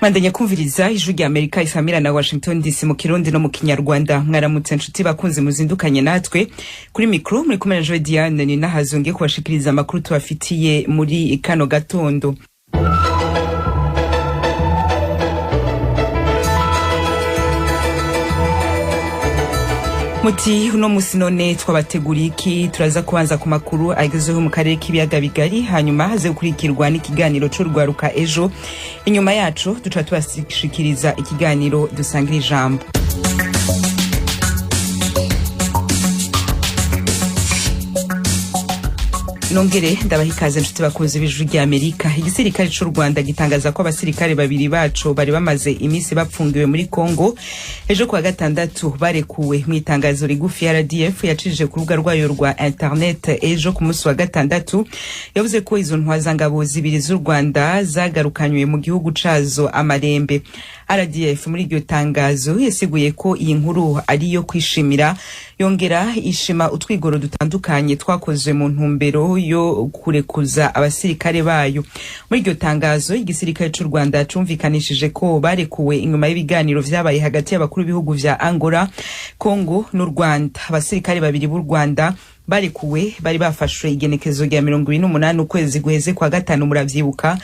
Mandanya kumviriza Ijwi rya Amerika isamira na Washington DC mu Kirundi no mu Kinyarwanda. Mwaramutse nshuti bakunze muzindukanye natwe. Kuri mikro muri kumwe na Joy Diane ni nahazonge kubashikiriza amakuru tubafitiye muri kano gatondo. Muti uno musi none twabateguriye iki? Turaza kubanza ku makuru agezeho mu karere k'ibiyaga bigari, hanyuma haze gukurikirwa n'ikiganiro c'urwaruka ejo. Inyuma yacu duca tubashikiriza ikiganiro dusangira ijambo. Nongere ndabaha ikaze nshuti bakunzi b'Ijwi rya Amerika. Igisirikare c'u Rwanda gitangaza ko abasirikare babiri baco bari bamaze imisi bapfungiwe muri Congo ejo kuwa gatandatu barekuwe. Mu itangazo rigufi RDF yacije ku rubuga rwayo rwa internet ejo ku munsi wa gatandatu, yavuze ko izo ntwazangabo zibiri z'u Rwanda zagarukanywe mu gihugu cazo amarembe. RDF muri iryo tangazo yasiguye ko iyi nkuru ari iyo kwishimira, yongera ishima utwigoro dutandukanye twakozwe mu ntumbero yo kurekuza abasirikare bayo. Muri iryo tangazo igisirikare c'u Rwanda cumvikanishije ko barekuwe inyuma y'ibiganiro vyabaye hagati y'abakuru b'ibihugu vya Angola, Congo n'u Rwanda. Abasirikare babiri b'u Rwanda barekuwe bari bafashwe igenekezo rya 28 ukwezi guheze kwa gatanu, muravyibuka.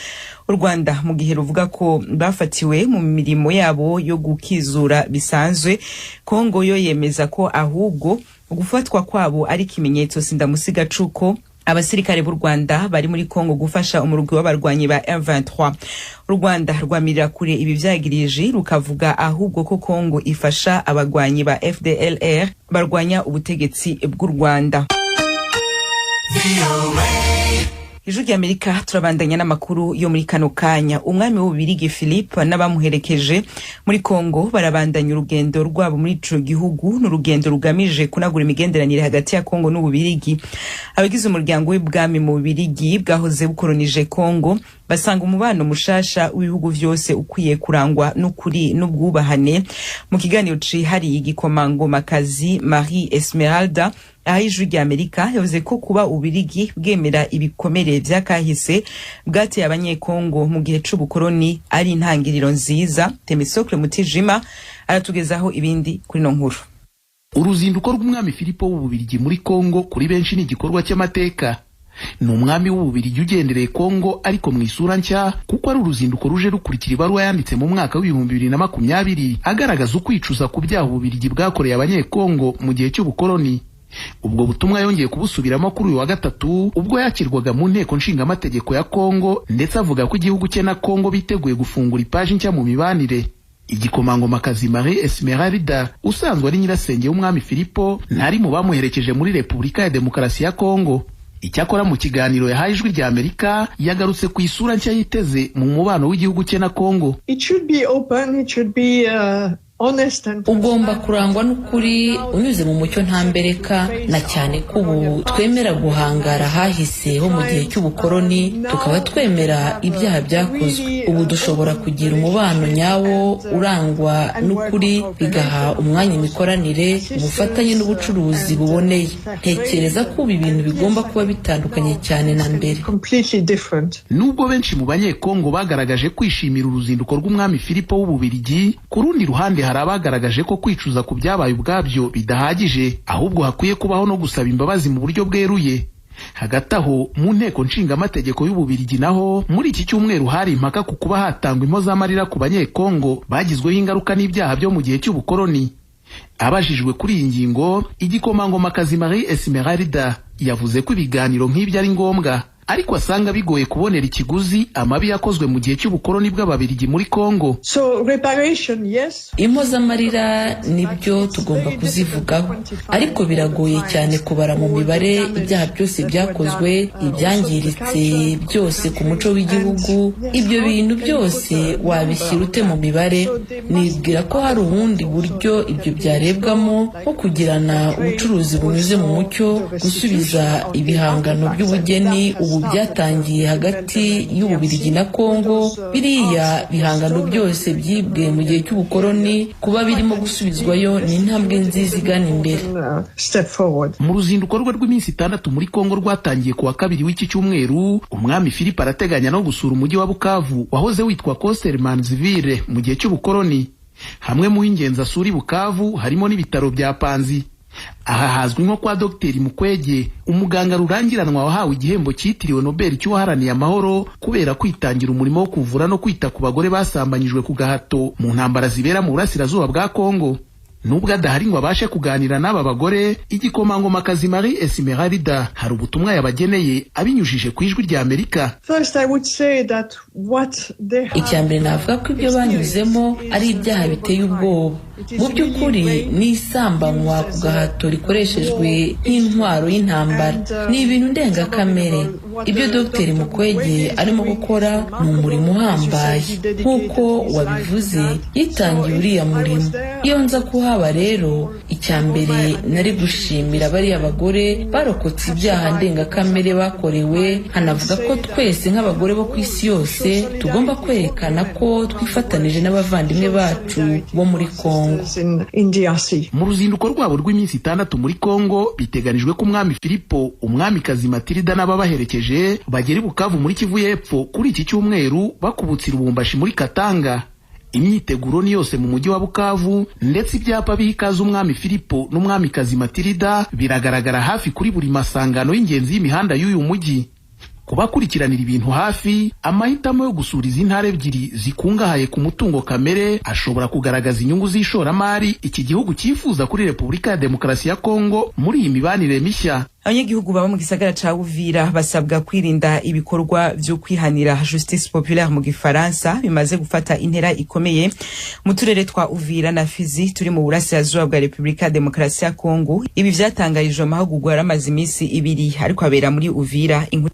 U Rwanda mu gihe ruvuga ko bafatiwe mu mirimo yabo yo gukizura bisanzwe, Congo yo yemeza ko ahubwo gufatwa kwabo ari ikimenyetso sindamusiga cuko abasirikare b'u Rwanda bari muri Congo gufasha umurwi w'abarwanyi ba M23. U Rwanda rwamirira kure ibi vyagirije, rukavuga ahubwo ko Congo ifasha abagwanyi ba FDLR barwanya ubutegetsi bw'u Rwanda. Ijwi rya Amerika, turabandanya n'amakuru yo muri kano kanya. Umwami w'Ububirigi Philippe n'abamuherekeje muri Congo barabandanya urugendo rwabo muri ico gihugu, n'urugendo rugamije kunagura imigenderanire hagati ya Congo n'Ububirigi. Abagize umuryango w'ibwami mu Bubirigi bwahoze bukoronije Congo basanga umubano mushasha w'ibihugu vyose ukwiye kurangwa n'ukuri n'ubwubahane. Mu kiganiro cihariye igikomangomakazi Marie Esmeralda aho Ijwi rya Amerika yavuze ko kuba Ububirigi bwemera ibikomere vyakahise bwateye abanyekongo mu gihe c'ubukoroni ari intangiriro nziza. Temisokle Mutijima aratugezaho ibindi kuri no nkuru. Uruzinduko rw'umwami Filipo w'Ububirigi muri Kongo kuri benshi ni igikorwa cy'amateka. Ni umwami w'Ububirigi ugendereye Kongo ariko mu isura nshya, kuko ari uruzinduko ruje rukurikira ibaruwa yanditse mu mwaka w'2020 agaragaza ukwicuza ku byaha Ububirigi bwakoreye abanyekongo mu gihe cy'ubukoroni. Ubwo butumwa yongeye kubusubiramo kuri uyu wa gatatu ubwo yakirwaga mu nteko nshingamategeko ya Kongo, ndetse avuga ko igihugu cye na Kongo biteguye gufungura ipaji nshya mu mibanire. Igikomangomakazi Marie Esmeralda usanzwe ari nyirasenge w'umwami Filipo ntari mu bamuherekeje muri Repubulika ya Demokarasi ya Kongo. Icyakora mu kiganiro yahaye Ijwi rya Amerika yagarutse ku isura nshya yiteze mu mubano w'igihugu cye na Kongo. It should be open, it should be Ugomba kurangwa n'ukuri unyuze mu mucyo nta mbereka, na cyane ko ubu twemera guhangara hahise ho mu gihe cy'ubukoroni, tukaba twemera ibyaha byakozwe. Ubu dushobora kugira umubano nyawo urangwa n'ukuri, bigaha umwanya imikoranire, ubufatanye n'ubucuruzi buboneye. Ntekereza ko ubu ibintu bigomba kuba bitandukanye cyane na mbere. Nubwo benshi mu banyekongo bagaragaje kwishimira uruzinduko rw'umwami Filipo w'Ububirigi, ku rundi ruhande hari abagaragaje ko kwicuza ku byabaye ubwabyo bidahagije, ahubwo hakwiye kubaho no gusaba imbabazi mu buryo bweruye. Hagati aho mu nteko nshingamategeko y'Ububirigi naho muri iki cyumweru hari impaka ku kuba hatangwa impozamarira ku banyekongo bagizweho ingaruka n'ibyaha byo mu gihe cy'ubukoroni. Abajijwe kuri iyi ngingo, igikomangomakazi Marie Esmeralda yavuze ko ibiganiro nk'ibyo ari ngombwa, ariko asanga bigoye kubonera ikiguzi amabi yakozwe mu gihe cy'ubukoroni bw'Ababirigi muri Kongo. So, reparation, yes. Impozamarira nibyo tugomba kuzivugaho, ariko biragoye cyane kubara mu mibare ibyaha byose byakozwe, ibyangiritse byose ku muco w'igihugu. Ibyo bintu byose wabishyira ute mu mibare? Nibwira ko hari ubundi buryo ibyo byarebwamo, nko kugirana ubucuruzi bunyuze mu mucyo, gusubiza ibihangano by'ubugeni ubu byatangiye hagati y'Ububirigi na Kongo, biriya bihangano byose byibwe mu gihe cy'ubukoloni kuba birimo gusubizwayo ni intambwe nziza igana imbere. Mu ruzinduko rwe rw'iminsi 6 muri Kongo rwatangiye kuwa kabiri w'iki cyumweru, umwami Philippe arateganya no gusura umujyi wa Bukavu wahoze witwa Costermansville mu gihe cy'ubukoloni. Hamwe mu h'ingenzi asura i Bukavu harimo n'ibitaro bya Panzi. Aha hazwi nko kwa Dr Mukwege, umuganga rurangiranwa wahawe igihembo cyitiriwe Nobel cy'uwaharaniye amahoro kubera kwitangira umurimo wo kuvura no kwita ku bagore basambanyijwe ku gahato mu ntambara zibera mu burasirazuba bwa Kongo. Nubwo adahari ngo abashe kuganira n'aba bagore, igikomangomakazi Marie Esmeralda hari ubutumwa yabageneye abinyujije ku Ijwi rya Amerika. Icya mbere navuga ko ibyo banyuzemo ari ibyaha biteye ubwoba. Mu by'ukuri ni isambanywa ku gahato rikoreshejwe nk'intwaro y'intambara, ni ibintu ndengakamere. Ibyo Dr Mukwege arimo gukora ni umurimo uhambaye, nk'uko wabivuze yitangiye uriya murimo. Iyo nza kuhaba rero, icya mbere nari gushimira bariya bagore barokotse ibyaha ndengakamere bakorewe, hanavuga ko twese nk'abagore bo ku isi yose tugomba kwerekana ko twifatanije n'abavandimwe bacu bo muri Kongo. Mu ruzinduko rwabo rw'iminsi 6 muri Kongo, biteganijwe ko umwami Filipo, umwamikazi Matilda n'ababaherekeje bagera i Bukavu muri Kivu y'Epfo kuri iki cyumweru, bakubutse Lubumbashi muri Katanga. Imyiteguro ni yose mu mujyi wa Bukavu, ndetse ibyapa biha ikaze umwami Filipo n'umwamikazi Matilda biragaragara hafi kuri buri masangano y'ingenzi y'imihanda y'uyu mujyi. Kubakurikiranira ibintu hafi, amahitamo yo gusura izi ntara ebyiri zikungahaye ku mutungo kamere ashobora kugaragaza inyungu z'ishoramari iki gihugu cyifuza kuri Repubulika ya Demokarasi ya Kongo muri iyi mibanire mishya. Abanyagihugu baba mu gisagara ca Uvira basabwa kwirinda ibikorwa vyo kwihanira, justice populaire mu gifaransa, bimaze gufata intera ikomeye mu turere twa Uvira na Fizi turi mu burasirazuba bwa Repubulika ya Demokarasi ya Kongo. Ibi vyatangarijwe amahugurwa yaramaze iminsi 2 ariko abera muri Uvira. Inkuru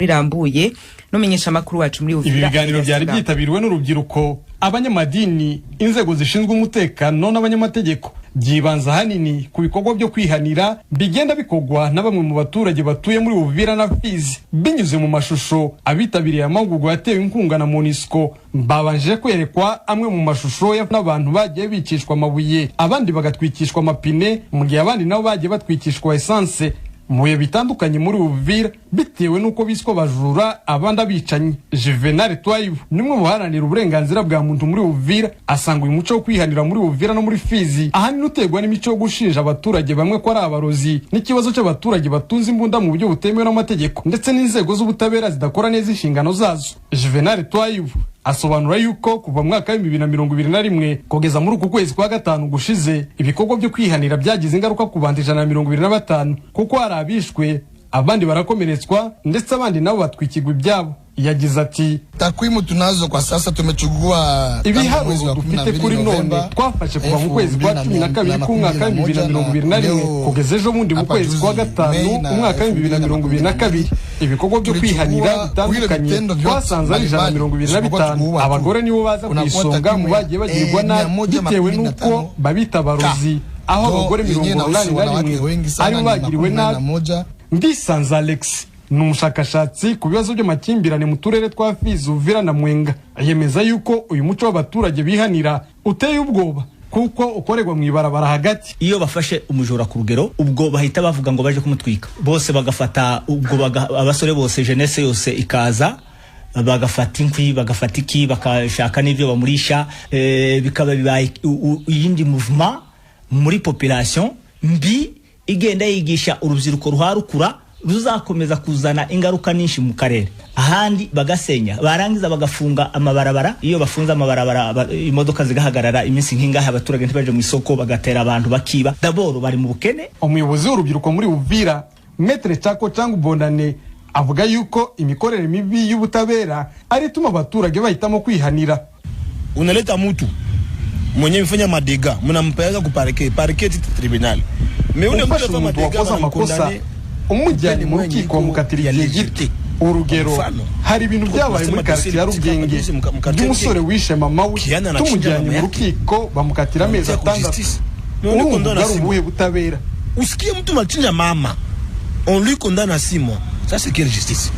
birambuye n'umenyesha makuru wacu muri Uvira. Ibi biganiro byari byitabiriwe n'urubyiruko, abanyamadini, inzego zishinzwe umutekano n'abanyamategeko. Byibanza hanini ku bikorwa byo kwihanira bigenda bikogwa na bamwe mu baturage batuye muri Uvira na Fizi binyuze mu mashusho. Abitabiriye amahugurwa yatewe inkunga na MONUSCO babanje kwerekwa amwe mu mashusho y'abantu bagiye bicishwa amabuye, abandi bagatwikishwa amapine, mu gihe abandi nabo bagiye batwikishwa essence mu bihe bitandukanye muri Uvira bitewe n'uko biswa bajura abandi abicanyi. Juvenal Twayibu ni umwe mu baharanira uburenganzira bwa muntu muri Uvira, asanga uyu muco wo kwihanira muri Uvira no muri Fizi ahanini uterwa n'imico yo gushinja abaturage bamwe ko ari abarozi, n'ikibazo cy'abaturage batunze imbunda mu buryo butemewe n'amategeko, ndetse n'inzego z'ubutabera zidakora neza inshingano zazo. Juvenal Twayibu asobanura yuko kuva mu mwaka wa 2021 kugeza muri uku kwezi kwa gatanu gushize, ibikorwa byo kwihanira byagize ingaruka ku bantu 125, kuko hari abishwe, abandi barakomeretswa, ndetse abandi nabo batwikirwa ibyabo. Yagize ati: takwimu tunazo kwa sasa tumechukua ibiharuro dufite kuri none twafashe kuva mu kwezi kwa 12 k'umwaka wa 2021 kugeza ejo bundi mu kwezi kwa gatanu umwaka wa 2022, ibikorwa byo kwihanira bitandukanye twasanze ari 125. Abagore nibo baza ku isonga mu bagiye bagirwa nabi bitewe n'uko babita abarozi, aho abagore 81 aribo bagiriwe nabi. Ndisanze Alex ni umushakashatsi ku bibazo by'amakimbirane mu turere twa Fizi, Uvira na Mwenga. Yemeza yuko uyu muco w'abaturage bihanira uteye ubwoba kuko ukorerwa mu ibarabara hagati. Iyo bafashe umujura ku rugero, ubwo bahita bavuga ngo baje kumutwika bose, bagafata ubwo abasore bose, jeunesse yose ikaza, bagafata inkwi, bagafata iki, bakashaka n'ibyo bamurisha, bikaba bibaye iyindi mouvement muri population mbi igenda yigisha urubyiruko ruharukura ruzakomeza kuzana ingaruka nyinshi mu karere. Ahandi bagasenya, barangiza bagafunga amabarabara. Iyo bafunze amabarabara, imodoka zigahagarara iminsi nk'ingahe, abaturage ntibaje mu isoko, bagatera abantu bakiba. Daboro bari mu bukene. Umuyobozi w'urubyiruko muri Uvira, Maître Chako Changu Bonane, avuga yuko imikorere mibi y'ubutabera ari ituma abaturage bahitamo kwihanira. Unaleta mtu mwenye mfanya madega, mnampeleka ku parquet, parquet tribunal. Me ule mtu wakoze amakosa umujyanye mu rukiko bamukatira igihe gito. Urugero, hari ibintu byabaye muri quartier ya Rugenge by'umusore wishe mama we, tumujyanye mu rukiko bamukatira amezi 6. Urumva ari ubuhe butabera? Usikie mtu machinja mama, on lui condamne à 6 mois. Ça c'est quelle justice?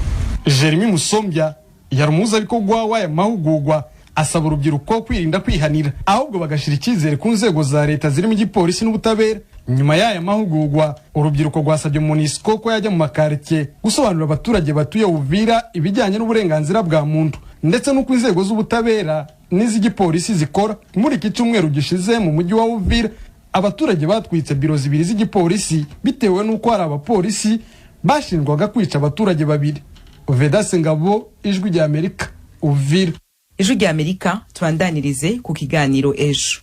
Jeremy Musombya yari umuhuzabikorwa w'aya mahugurwa, asaba urubyiruko kwirinda kwihanira, ahubwo bagashyira icyizere ku nzego za leta zirimo igipolisi n'ubutabera. Nyuma y'aya mahugurwa, urubyiruko rwasabye MONUSCO ko yajya mu makaritsiye gusobanurira abaturage batuye Uvira ibijyanye n'uburenganzira bwa muntu ndetse n'uko inzego z'ubutabera n'iz'igipolisi zikora. Muri iki cyumweru gishize mu mujyi wa Uvira, abaturage batwitse biro zibiri z'igipolisi bitewe n'uko hari abapolisi bashinjwaga kwica abaturage babiri. Vedaste Ngabo, Ijwi rya Amerika, Uvira. Ijwi rya Amerika, tubandanirize ku kiganiro Ejo.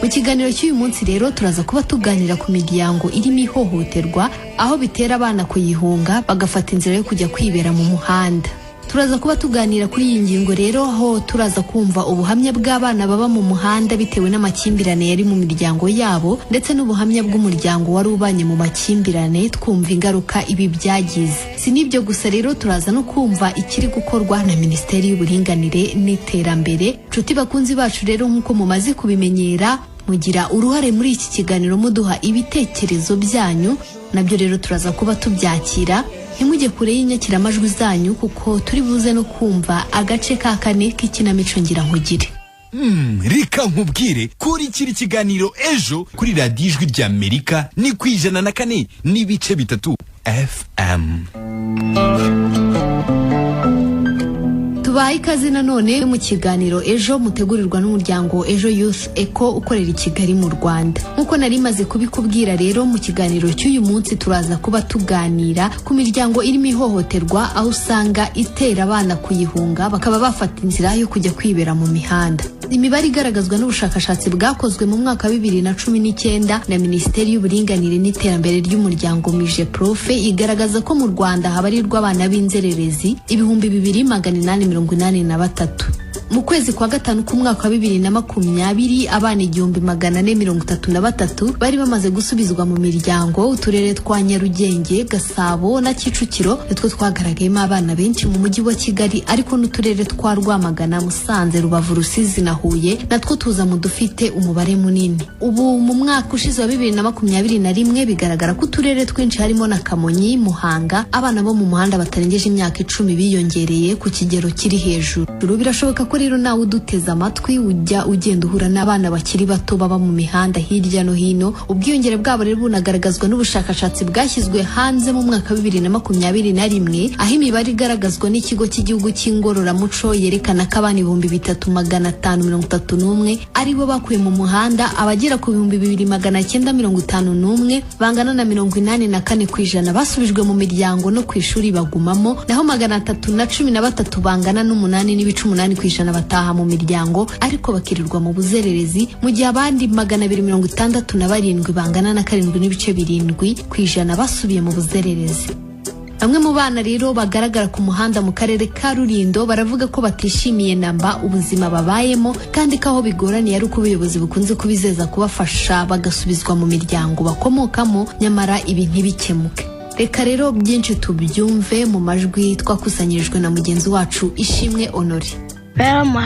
Mu kiganiro cy'uyu munsi rero turaza kuba tuganira ku miryango irimo ihohoterwa, aho bitera abana kuyihunga bagafata inzira yo kujya kwibera mu muhanda. Turaza kuba tuganira kuri iyi ngingo rero, aho turaza kumva ubuhamya bw'abana baba mu muhanda bitewe n'amakimbirane yari mu miryango yabo, ndetse n'ubuhamya bw'umuryango wari ubanye mu makimbirane, twumva ingaruka ibi byagize. Si n'ibyo gusa rero, turaza no kumva ikiri gukorwa na Minisiteri y'Uburinganire n'Iterambere. Nshuti bakunzi bacu rero, nk'uko mumaze kubimenyera, mugira uruhare muri iki kiganiro muduha ibitekerezo byanyu, nabyo rero turaza kuba tubyakira. Ntimujye kure y'inyakiramajwi zanyu, kuko turi buze no kumva agace ka kane k'ikinamico Ngira Nkugire. Reka nkubwire, kurikira ikiganiro Ejo kuri Radiyo Ijwi rya Amerika, ni ku 104.3 FM. Tubaye ikaze nanone mu kiganiro Ejo mutegurirwa n'umuryango Ejo Youth Eco ukorera i Kigali mu Rwanda. Nk'uko nari maze kubikubwira rero, mu kiganiro cy'uyu munsi turaza kuba tuganira ku miryango irimo ihohoterwa, aho usanga itera abana kuyihunga bakaba bafata inzira yo kujya kwibera mu mihanda. Imibare igaragazwa n'ubushakashatsi bwakozwe mu mwaka wa 2019 na Minisiteri y'Uburinganire n'Iterambere ry'Umuryango MIGEPROF igaragaza ko mu Rwanda habarirwa abana b'inzererezi 2883. Mu kwezi kwa gatanu k'umwaka wa 2020, abana 1433 bari bamaze gusubizwa mu miryango. Uturere twa Nyarugenge, Gasabo na Kicukiro nitwo twagaragayemo abana benshi mu mujyi wa Kigali, ariko n'uturere twa Rwamagana, Musanze, Rubavu, Rusizi na Huye natwo tuza mu dufite umubare munini. Ubu mu mwaka ushize wa 2021 bigaragara ko uturere twinshi harimo na Kamonyi, Muhanga, abana bo mu muhanda batarengeje imyaka 10 biyongereye ku kigero kiri hejuru. Birashoboka ko rero nawe uduteze amatwi ujya ugenda uhura n'abana bakiri bato baba mu mihanda hirya no hino. Ubwiyongere bwabo rero bunagaragazwa n'ubushakashatsi bwashyizwe hanze mu mwaka wa 2021, aho imibare igaragazwa n'ikigo cy'igihugu cy'ingororamuco yerekana ko abana 3531 aribo bakuye mu muhanda, abagera ku 2951 bangana na 84% basubijwe mu miryango no ku ishuri bagumamo, naho 313 bangana n'8.8% bataha mu miryango ariko bakirirwa mu buzererezi, mu gihe abandi 267 bangana na 7.7% basubiye mu buzererezi. Bamwe mu bana rero bagaragara ku muhanda mu karere ka Rulindo baravuga ko batishimiye namba ubuzima babayemo, kandi ko aho bigoraniye ari uko ubuyobozi bukunze kubizeza kubafasha bagasubizwa mu miryango bakomokamo, nyamara ibi ntibikemuke. Reka rero byinshi tubyumve mu majwi twakusanyirijwe na mugenzi wacu Ishimwe Honore. Mu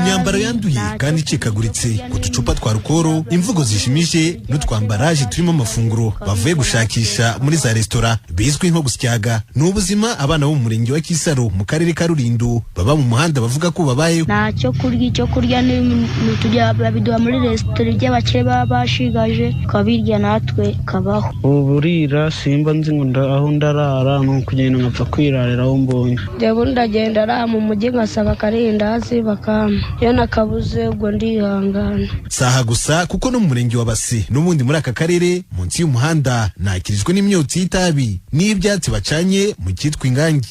myambaro yanduye kandi icikaguritse, uducupa twa rukoro, imvugo zishimije n'utwambaraje turimo amafunguro bavuye gushakisha muri za resitora bizwi nko gusyaga, ni ubuzima abana bo mu murenge wa Kisaro mu karere ka Rulindo baba mu muhanda bavuga ko babayeho. Ntacyo kurya, icyo kurya ni tujya babiduha muri resitora iby'abakire baba bashigaje tukabirya natwe kabaho. Uburira simba nzi ngo aho ndarara, ni ukugenda nkapfa kwirarira aho mbonye. Njyewe ndagenda ara mu mujyi ngasaba karindazi bakampa, iyo nakabuze ubwo ndihangana. Saha gusa kuko no mu murenge wa Base n'ubundi muri aka karere munsi y'umuhanda nakirijwe n'imyotsi y'itabi n'ibyatsi bacanye mu cyitwa ingangi.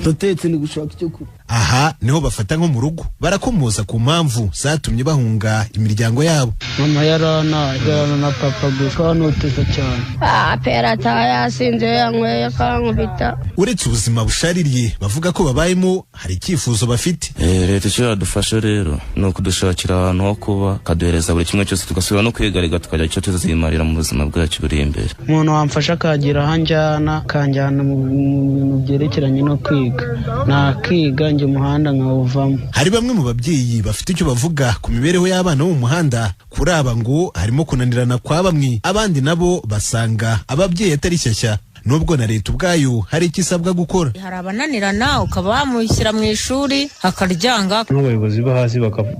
Dutetse ni gushaka icyo kurya. Aha niho bafata nko mu rugo, barakomoza ku mpamvu zatumye bahunga imiryango yabo. Mama yarana na papa gusa banoteza cyane. Pera yasinze yanyweye akankubita. Uretse ubuzima bushaririye bavuga ko babayemo, hari icyifuzo bafite. Leta icyo yadufasha rero ni ukudushakira ahantu ho kuba, kaduhereza buri kimwe cyose, tugasubira no kwigarika tukajya icyo tuzimarira mu buzima bwacu buri imbere. Umuntu wamfasha akagira aho anjyana, akanjyana mu bintu byerekeranye no kwiga, nakiga. Nanjye umuhanda nkawuvamo. Hari bamwe mu babyeyi bafite icyo bavuga ku mibereho y'abana bo mu muhanda. Kuri aba ngo harimo kunanirana kwa bamwe, abandi nabo basanga ababyeyi atari shyashya, nubwo na leta ubwayo hari icyo isabwa gukora. Hari abananirana, ukaba wamushyira mu ishuri akaryanga. Nk'abayobozi bo hasi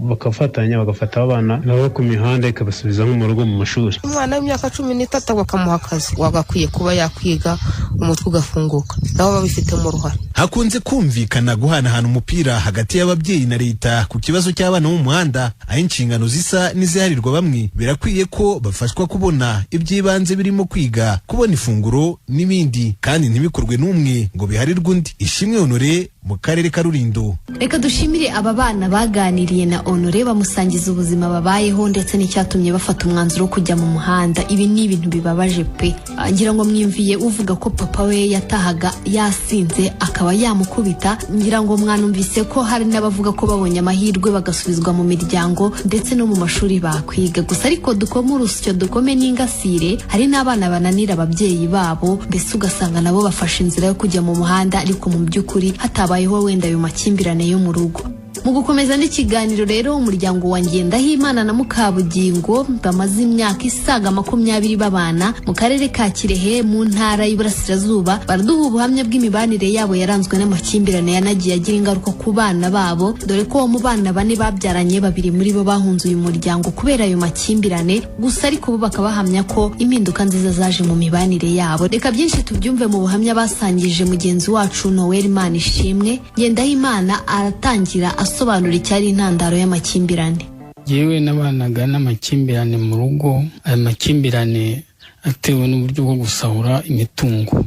bakafatanya, bagafata abana nabo ku mihanda ikabasubiza nko mu rugo mu mashuri. Umwana w'imyaka 13 bakamuha akazi, wagakwiye kuba yakwiga umutwe ugafunguka, nabo babifitemo uruhare. Hakunze kumvikana guhanahana umupira hagati y'ababyeyi na leta ku kibazo cy'abana bo mu muhanda, aho inshingano zisa n'iziharirwa bamwe. Birakwiye ko bafashwa kubona iby'ibanze birimo kwiga, kubona ifunguro n'ibindi, kandi ntibikorwe n'umwe ngo biharirwe undi. Ishimwe Honore mu karere ka Rulindo. Reka dushimire aba bana baganiriye na Honore, bamusangiza ubuzima babayeho ndetse n'icyatumye bafata umwanzuro wo kujya mu muhanda. Ibi ni ibintu bibabaje pe. Ngira ngo mwimviye uvuga ko papa we yatahaga yasinze akaba yamukubita. Ngira ngo mwanumvise ko hari n'abavuga ko babonye amahirwe bagasubizwa mu miryango ndetse no mu mashuri bakwiga. Gusa ariko dukome urusyo dukome n'ingasire, hari n'abana bananira ababyeyi babo, mbese ugasanga nabo bafashe inzira yo kujya mu muhanda, ariko mu by'ukuri hatabayeho wenda ayo makimbirane yo mu rugo. Mu gukomeza n'ikiganiro rero, umuryango wa Ngendahimana na Mukabugingo bamaze imyaka isaga 20 babana mu karere ka Kirehe mu ntara y'Iburasirazuba, baraduha ubuhamya bw'imibanire yabo yaranzwe n'amakimbirane yanagiye agira ingaruka ku bana babo, dore ko mu bana 4 babyaranye 2 muri bo bahunze uyu muryango kubera ayo makimbirane. Gusa ariko bo bakaba bahamya ko impinduka nziza zaje mu mibanire yabo. Reka byinshi tubyumve mu buhamya basangije mugenzi wacu Noel Manishimwe. Ngendahimana aratangira asobanura icyari intandaro y'amakimbirane. Yewe nabanaga n'amakimbirane mu rugo, ayo makimbirane atewe n'uburyo bwo gusahura imitungo.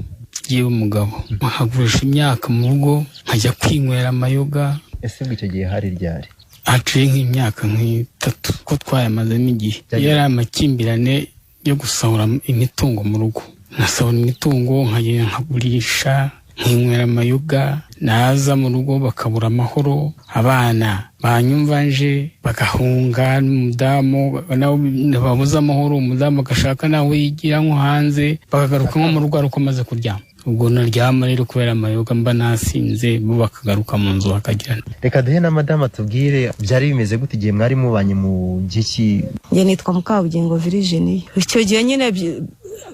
Yewe umugabo nkagurisha imyaka mu rugo, nkajya kwinywera amayoga. Ese icyo gihe hari ryari? Haciye nk'imyaka nk'itatu ko twayamazemo igihe. Yari amakimbirane yo gusahura imitungo mu rugo, nkasahura imitungo nkagenda nkagurisha, nkinywera amayoga, naza mu rugo bakabura amahoro, abana banyumva nje bagahunga, n'umudamu babuze amahoro, umudamu agashaka nawe yigira nko hanze, bakagaruka nko mu rugo ariko amaze kuryama. Ubwo naryama rero kubera amayoga mba nasinze, bo bakagaruka mu nzu bakagirana. Reka duhe na madamu atubwire byari bimeze gute igihe mwari mubanye mu gihe. Njye nitwa Mukabugingo Virginie. Icyo gihe nyine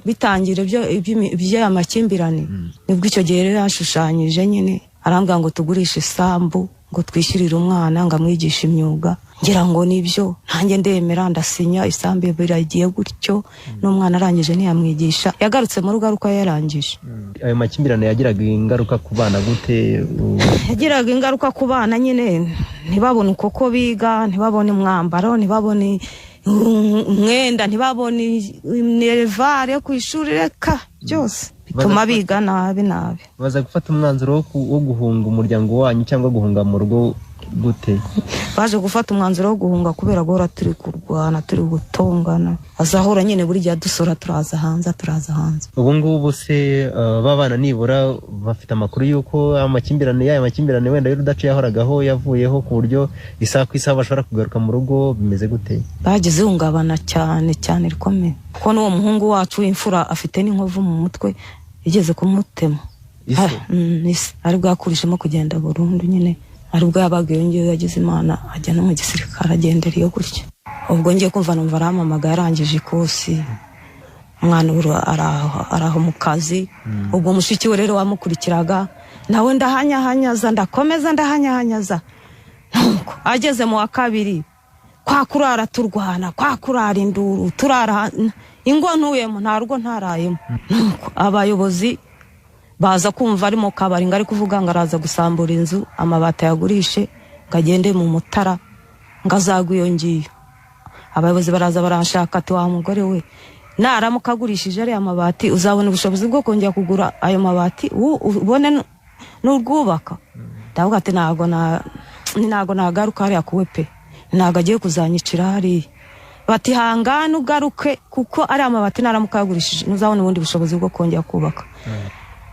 bitangira by'aya makimbirane, nibwo icyo gihe rero yashushanyije nyine arambwira ngo tugurishe isambu ngo twishyurire umwana ngo amwigishe imyuga. Ngira ngo nibyo, ntange ndemera ndasinya, isambu biragiye gutyo, n'umwana arangije ntiyamwigisha, yagarutse mu rugo ariko yarangije. Ayo makimbirane yagiraga ingaruka ku bana gute? Yagiraga ingaruka ku bana nyine, ntibabone uko biga, ntibabone umwambaro, ntibabone umwenda, ntibabone minerivare ku ishuri, reka byose bituma biga nabi nabi. Baza gufata umwanzuro wo guhunga umuryango wanyu cyangwa guhunga mu rugo gute? Baje gufata umwanzuro wo guhunga kubera guhora turi kurwana, turi gutongana, azahora nyine buri gihe dusora, turaza hanze, turaza hanze. Ubu ngubu se babana nibura bafite amakuru y'uko amakimbirane y'aya makimbirane wenda y'urudaca yahoragaho yavuyeho, ku buryo isaha ku isaha bashobora kugaruka mu rugo, bimeze gute? Bagize ihungabana cyane cyane rikomeye, kuko n'uwo muhungu wacu w'imfura afite n'inkovu mu mutwe igeze kumutema. Ari bwakurishemo kugenda burundu nyine, ari bwo yabaga iyo ngiyo yagize Imana ajya no mu gisirikare agendera iyo gutya. Ubwo ngiye kumva numva arampamagaye arangije ikosi, umwana ubu araho mu kazi. Ubwo mushiki we rero wamukurikiraga nawe ndahanyahanyaza, ndakomeza ndahanyahanyaza, nuko ageze mu wa kabiri kwa kurara turwana, kwa kurara induru, turara ingo ntuyemo, nta rugo ntarayemo. Nuko abayobozi baza kumva ari mu kabari ngo ari kuvuga ngo araza gusambura inzu, amabati yagurishe ngo agende mu Mutara ngo azagwe iyo ngiyo. Abayobozi baraza baranshaka ati wa mugore we, naramuka agurishije ariya mabati uzabona ubushobozi bwo kongera kugura ayo mabati ubone n'urwubaka. Ndavuga ati ntago nagaruka hariya kuwe pe, ntago agiye kuzanyicira hariya. Bati hangane ugaruke kuko ariya mabati naramuka yagurishije ntuzabona ubundi bushobozi bwo kongera kubaka.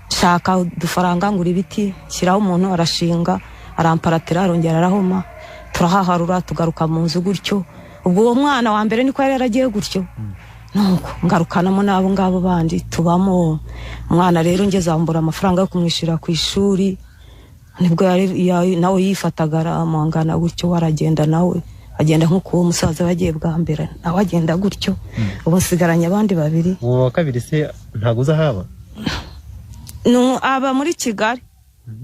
Shaka udufaranga ngura ibiti, shyiraho umuntu arashinga, aramparatira, arongera arahoma, turahaharura tugaruka mu nzu gutyo. Ubwo uwo mwana wa mbere niko yari yaragiye gutyo, nuko ngarukanamo n'abo ngabo bandi tubamo. Umwana rero ngeze ambura amafaranga yo kumwishyura ku ishuri, Nibwo nawe yifataga aramangana gutyo, waragenda nawe agenda nk'uko uwo musaza bagiye bwa mbere, nawe agenda gutyo. Ubu nsigaranye abandi babiri. Uwo wa kabiri se ntabwo uza haba? Aba muri Kigali.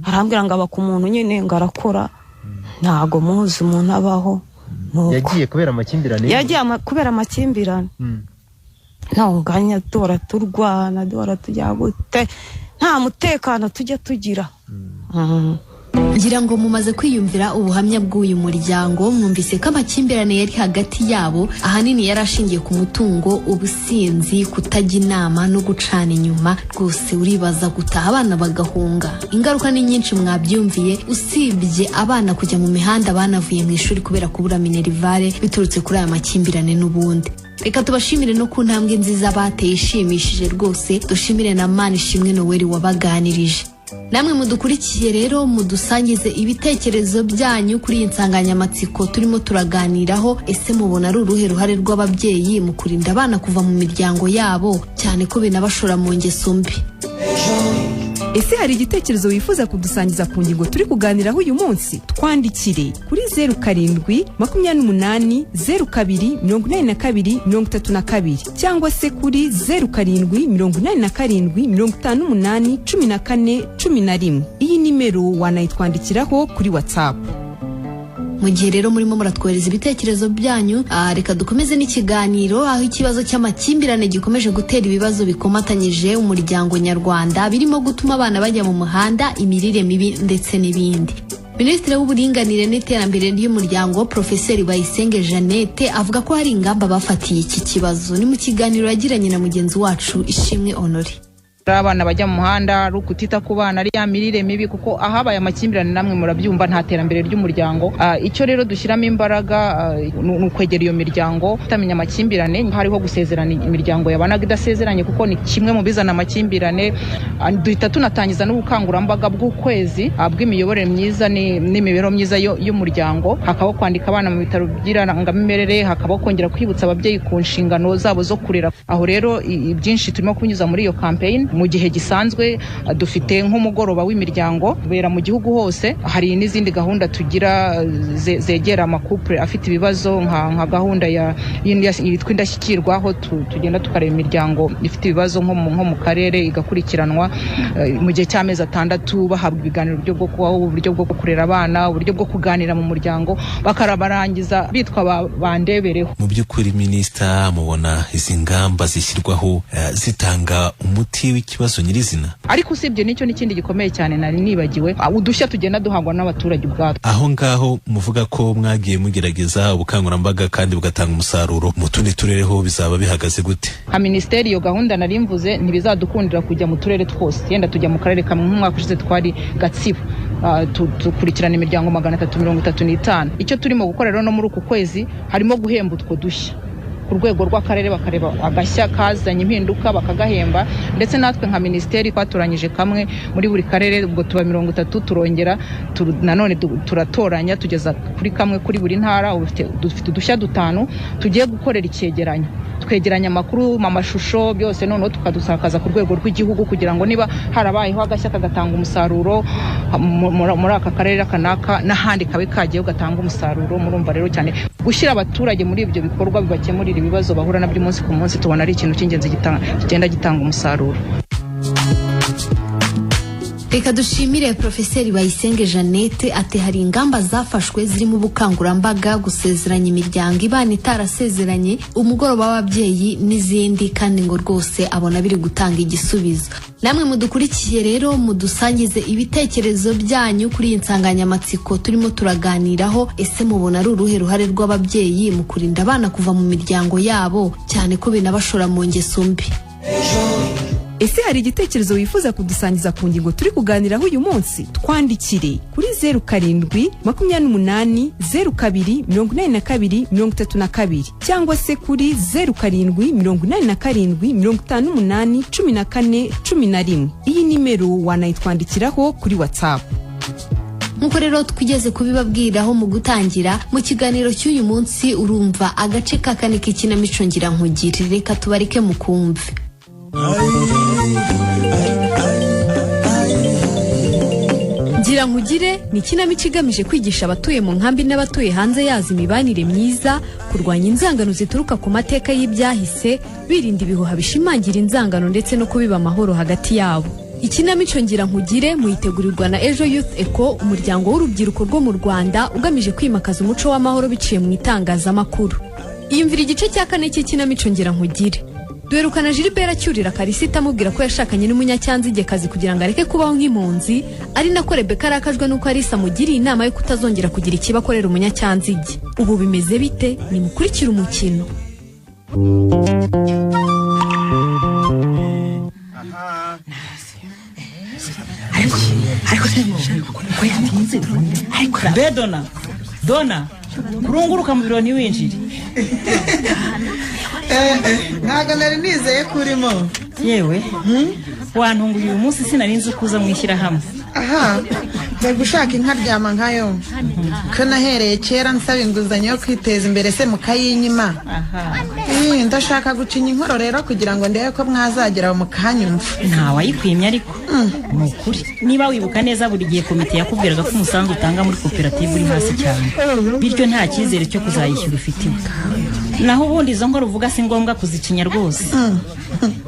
Arambwira ngo aba ku muntu nyine ngo arakora, ntago muzi umuntu abaho. Yagiye kubera amakimbirane? Yagiye kubera amakimbirane. Ntawuganya, duhora turwana, duhora tujya gute, nta mutekano tujya tugira. Ngira ngo mumaze kwiyumvira ubuhamya bw'uyu muryango. Mwumvise ko amakimbirane yari hagati yabo ahanini yari ashingiye ku mutungo, ubusinzi, kutajya inama no gucana inyuma. Rwose uribaza gutaha abana bagahunga, ingaruka ni nyinshi mwabyumviye. Usibye abana kujya mu mihanda, banavuye mu ishuri kubera kubura minerivare biturutse kuri aya makimbirane n'ubundi. Reka tubashimire no ku ntambwe nziza bateye ishimishije rwose. Dushimire na Manishimwe Noel wabaganirije. Namwe mudukurikiye rero, mudusangize ibitekerezo byanyu kuri iyi nsanganyamatsiko turimo turaganiraho. Ese mubona ari uruhe ruhare rw'ababyeyi mu kurinda abana kuva mu miryango yabo, cyane ko binabashora mu ngeso mbi? Ese hari igitekerezo wifuza kudusangiza ku ngingo turi kuganiraho uyu munsi? Twandikire kuri 0728 02 82 32 cyangwa se kuri 0787 58 14 11. Iyi nimero wanayitwandikiraho kuri WhatsApp. Mu gihe rero murimo muratwohereza ibitekerezo byanyu, reka dukomeze n'ikiganiro, aho ikibazo cy'amakimbirane gikomeje gutera ibibazo bikomatanyije umuryango nyarwanda, birimo gutuma abana bajya mu muhanda, imirire mibi ndetse n'ibindi. Minisitiri w'Uburinganire n'Iterambere ry'Umuryango, Profeseri Bayisenge Jeannette, avuga ko hari ingamba bafatiye iki kibazo. Ni mu kiganiro yagiranye na mugenzi wacu Ishimwe Honore. Ari abana bajya mu muhanda, ari ukutita ku bana, ari ya mirire mibi, kuko ahabaye amakimbirane namwe murabyumva, nta terambere ry'umuryango. Icyo rero dushyiramo imbaraga ni ukwegera iyo miryango itamenya amakimbirane, hariho gusezerana imiryango yabanaga idasezeranye, kuko ni kimwe mu bizana amakimbirane. Duhita tunatangiza n'ubukangurambaga bw'ukwezi bw'imiyoborere myiza n'imibereho myiza y'umuryango. Hakabaho kwandika abana mu bitaro by'irangamimerere, hakabaho kongera kwibutsa ababyeyi ku nshingano zabo zo kurera. Aho rero ibyinshi turimo kunyuza muri iyo campaign. Mu gihe gisanzwe dufite nk'umugoroba w'imiryango ubera mu gihugu hose. Hari n'izindi gahunda tugira zegera ama couple afite ibibazo, nka gahunda yitwa Indashyikirwa, aho tugenda tukareba imiryango ifite ibibazo nko mu karere, igakurikiranwa mu gihe cy'amezi 6, bahabwa ibiganiro, uburyo bwo kubaho, uburyo bwo kurera abana, uburyo bwo kuganira mu muryango, bakarabarangiza bitwa bandebereho. Mu by'ukuri, minisita, mubona izi ngamba zishyirwaho zitanga umuti w'ikibazo nyirizina? Ariko usibye n'icyo, n'ikindi gikomeye cyane nari nibagiwe, udushya tugenda duhangwa n'abaturage ubwatwo. Aho ngaho muvuga ko mwagiye mugerageza ubukangurambaga kandi bugatanga umusaruro, mu tundi turere ho bizaba bihagaze gute? Nka minisiteri, iyo gahunda nari mvuze, ntibizadukundira kujya mu turere twose. Yenda tujya mu karere kamwe. Nk'umwaka ushize twari Gatsibo, dukurikirana imiryango 335. Icyo turimo gukora rero no muri uku kwezi, harimo guhemba utwo dushya ku rwego rw'akarere, bakareba agashya kazanye impinduka bakagahemba. Ndetse natwe nka minisiteri twatoranyije kamwe muri buri karere, ubwo tuba 30, turongera nanone turatoranya tugeza kuri kamwe kuri buri ntara. Ubu dufite udushya dutanu tugiye gukorera icyegeranyo, twegeranya amakuru, amashusho, byose, noneho tukadusakaza ku rwego rw'igihugu, kugira ngo niba harabayeho agashya kagatanga umusaruro muri aka karere aka n'aka, n'ahandi kabe kagiyeho gatanga umusaruro. Murumva rero, cyane gushyira abaturage muri ibyo bikorwa bibakemurira ibibazo bahura nabyo umunsi ku munsi, tubona ari ikintu cy'ingenzi kigenda gitanga umusaruro. Reka dushimire Profeseri Bayisenge Jeannette. Ati hari ingamba zafashwe zirimo ubukangurambaga, gusezeranya imiryango ibana itarasezeranye, umugoroba w'ababyeyi n'izindi, kandi ngo rwose abona biri gutanga igisubizo. Namwe mudukurikiye rero, mudusangize ibitekerezo byanyu kuri iyi nsanganyamatsiko turimo turaganiraho. Ese mubona ari uruhe ruhare rw'ababyeyi mu kurinda abana kuva mu miryango yabo, cyane ko binabashora mu ngeso mbi? Ese hari igitekerezo wifuza kudusangiza ku ngingo turi kuganiraho uyu munsi? Twandikire kuri 0728 02 82 32 cyangwa se kuri 0787 58 14 11. Iyi nimero wanayitwandikiraho kuri WhatsApp. Nk'uko rero twigeze kubibabwiraho mu gutangira, mu kiganiro cy'uyu munsi urumva agace ka kane k'ikinamico Ngira Nkugire. Reka tubareke mukumve. Ngira nkugire ni ikinamico igamije kwigisha abatuye mu nkambi n'abatuye hanze yazo imibanire myiza, kurwanya inzangano zituruka ku mateka y'ibyahise, birinda ibihuha bishimangira inzangano ndetse no kubiba amahoro hagati yabo. Ikinamico Ngira nkugire muyitegurirwa na Ejo Youth Eco, umuryango w'urubyiruko rwo mu Rwanda ugamije kwimakaza umuco w'amahoro biciye mu itangazamakuru. Iyumvira igice cya 4 cy'ikinamico Ngira nkugire. Duherukana Gilbert acyurira Karisita amubwira ko yashakanye n'umunyacyanzigekazi kugira ngo areke kubaho nk'impunzi, ari nako Rebecca arakajwe n'uko Alisa amugiriye inama yo kutazongera kugira ikiba akorera umunyacyanzige. Ubu bimeze bite? Nimukurikire umukino. Be Dona, Dona, kurunguruka mu biro ntiwinjire. Ntabwo nari nizeye ko urimo. Yewe, wantunguye uyu munsi sinari nzi uko uza mu ishyirahamwe. Aha, mbega ushaka inka ryama nkayo. Ko nahereye kera nsaba inguzanyo yo kwiteza imbere se mukayinyima. Ndashaka gucinya inkoro rero kugira ngo ndebe ko mwazagera mukanyumva. Ntawayikwimye ariko. Ni ukuri. Niba wibuka neza buri gihe komite yakubwiraga ko umusanzu utanga muri koperative uri hasi cyane. Bityo nta cyizere cyo kuzayishyura ufitiwe. Naho ubundi izo nkoro uvuga si ngombwa kuzicinya rwose.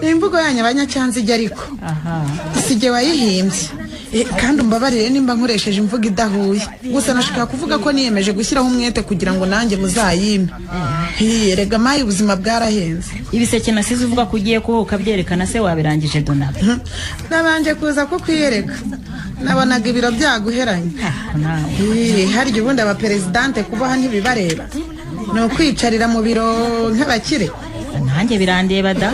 Imvugo yanyu abanyacyanzige ariko. Sijye wayihimbye. Kandi umbabarire nimba nkoresheje imvugo idahuye. Gusa nashaka kuvuga ko niyemeje gushyiraho umwete kugira ngo nanjye muzayime. Erega mayi ubuzima bwarahenze. Ibiseke nasize uvuga ko ugiye kuba ukabyerekana se wabirangije Dona? Nabanje kuza ko kwiyereka. Nabonaga ibiro byaguheranye. Harya ubundi abaperezidante kubaha ntibibareba. Ni ukwicarira mu biro nk'abakire. Nanjye birandeba da.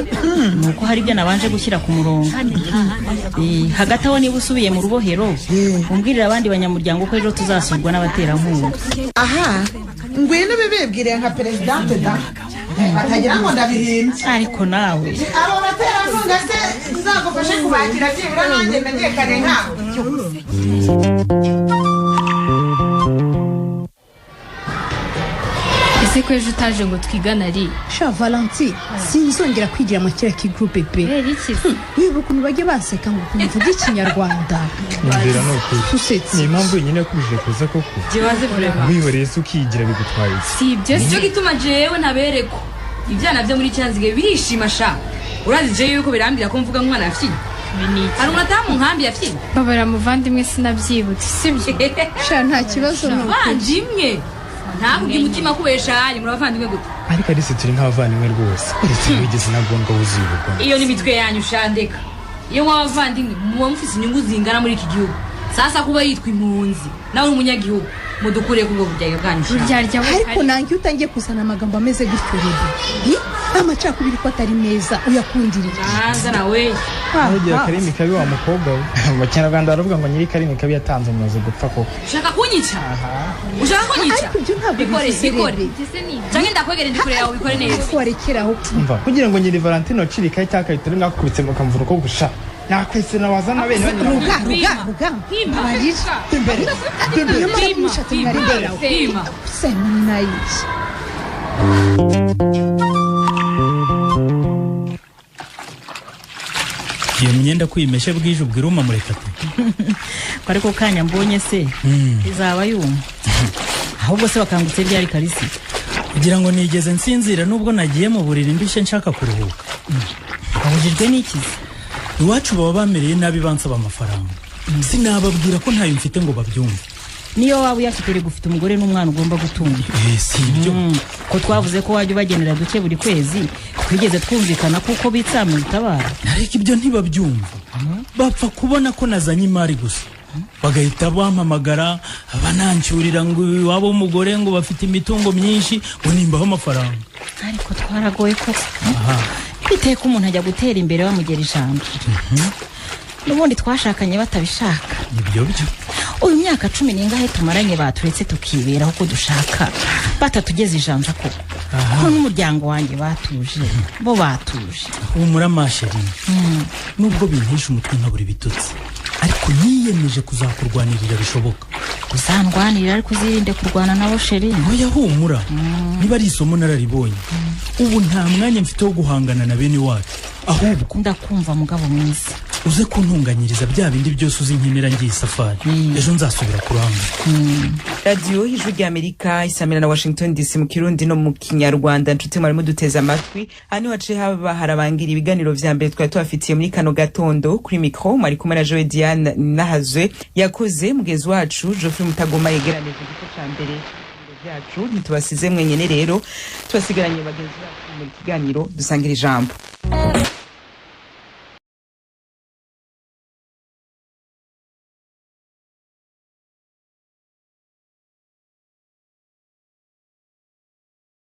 Nuko hari ibyo nabanje gushyira ku murongo. Hagati aho niba usubiye mu rubohero, umbwirira abandi banyamuryango ko ejo tuzasurwa n'abaterankunga. Aha, ngwino bibibwiriye nka perezidante da. Batagira ngo ndabihimbye. Ariko nawe. Abo baterankunga se nzagufashe kubakira byibura nanjye menyekane nkabo. Ese ko ejo utaje ngo twigane ari? Sha Valentine, sinzongera kwigira mu kiriya kigroupe pe. Wibuka ukuntu bajya baseka ngo ukuntu uvuga ikinyarwanda. Nyumvira ni ukuri. Ni impamvu wenyine yakubujije kuza koko. Wihoreye se ukiyigira bigutwaye iki? Si ibyo si cyo gituma jewe ntabereko. Ibyana byo muri Cyanzige birishima sha. Urazi jewe yuko birambira ko mvuga nk'umwana yafyinye. Hari umuntu ataha mu nkambi yafyinye. Babara muvandimwe sinabyibutse, sibyo? Sha nta kibazo ni ukuri. Muvandimwe. Ntabwo umutima kubesha yanyu murabavandimwe gute? Ariko Alice turi nk'abavandimwe rwose. Uretse wigeze nagondwa wuzuye ubugome. Iyo ni imitwe yanyu shandeka. Iyo mw'abavandimwe muba mufise inyungu zingana muri iki gihugu. Sasa kuba yitwa impunzi nawe uri umunyagihugu mudukure kubwo buryarya bwanyu. Ariko nange utangiye kuzana amagambo ameze gutyo rero. Amacakubiri ko atari meza uyakundiriye. Naza nawe. Nugira karimi kabi wa mukobwa we. Mu Kinyarwanda baravuga ngo nyiri karimi kabi yatanze umuzi gupfa koko. Ushaka kunyica? Ushaka kunyica? Ariko ibyo ntabwo bikore bikore. Canke ndakwegere ndikure yawe bikore neza. Warekeraho. Umva kugira ngo nyiri Valentino acirika cyaka itari mwakubitse mukamvura uko gusha. Nakwese nawazana bene ruga ruga ruga. Abarira. Imbere. Imbere. Semina. Iyo myenda kwimeshe bwije ubwira umurekate. Ko ariko kanya mbonye se izaba yuma. Ahubwo se bakangutse ryari Kalisi? Kugira ngo nigeze nsinzira nubwo nagiye mu buriri ndushye nshaka kuruhuka. Wabujijwe n'iki? Iwacu baba bamereye nabi bansaba amafaranga. Sinababwira ko ntayo mfite ngo babyumve. Niyo waba uyafite gufite umugore n'umwana ugomba gutunga. Si ibyo. Ko twavuze ko wajya ubagenera duke buri kwezi, twigeze twumvikana kuko bitsamuye utabara. Ariko ibyo ntibabyumva. Bapfa kubona ko nazanye imari gusa. Bagahita bampamagara banancyurira ngo iwabo w'umugore ngo bafite imitungo myinshi ngo nimbaho amafaranga. Ariko twaragoye koko. Biteka umuntu ajya gutera imbere bamugera ijambo. N'ubundi twashakanye batabishaka. Ibyo byo. Uyu myaka 10 n'ingahe tumaranye baturetse tukiberaho ko dushaka batatugeze ijanja koko. Ko n'umuryango wanjye batuje bo batuje. Humura masheri. Nubwo bintesha umutwe nkabura ibitutsi, ariko niyemeje kuzakurwanirira bishoboka. Uzandwanirira ariko uzirinde kurwana nabo sheri. Oya humura. Niba ari isomo nararibonye. Ubu nta mwanya mfite wo guhangana na bene wacu. Ahubwo ndakumva mugabo mwiza. Uze kuntunganyiriza bya bindi byose uzi nkenera ngiye isafari. Ejo nzasubira kurangura. Radiyo Ijwi ry'Amerika isamira na Washington DC mu Kirundi no mu Kinyarwanda. Nshuti mwarimo duteze amatwi, hano haciye haba harabangira ibiganiro vya mbere twari tubafitiye muri kano gatondo. Kuri mikro mwari kumwe na Joe Diane Nahazwe, yakoze mugenzi wacu Geoffrey Mutagoma yegeranije igice ca mbere cy'ibiganiro vyacu. Ntitubasize mwenyene rero, tubasigaranye bagenzi bacu mu kiganiro Dusangira Ijambo.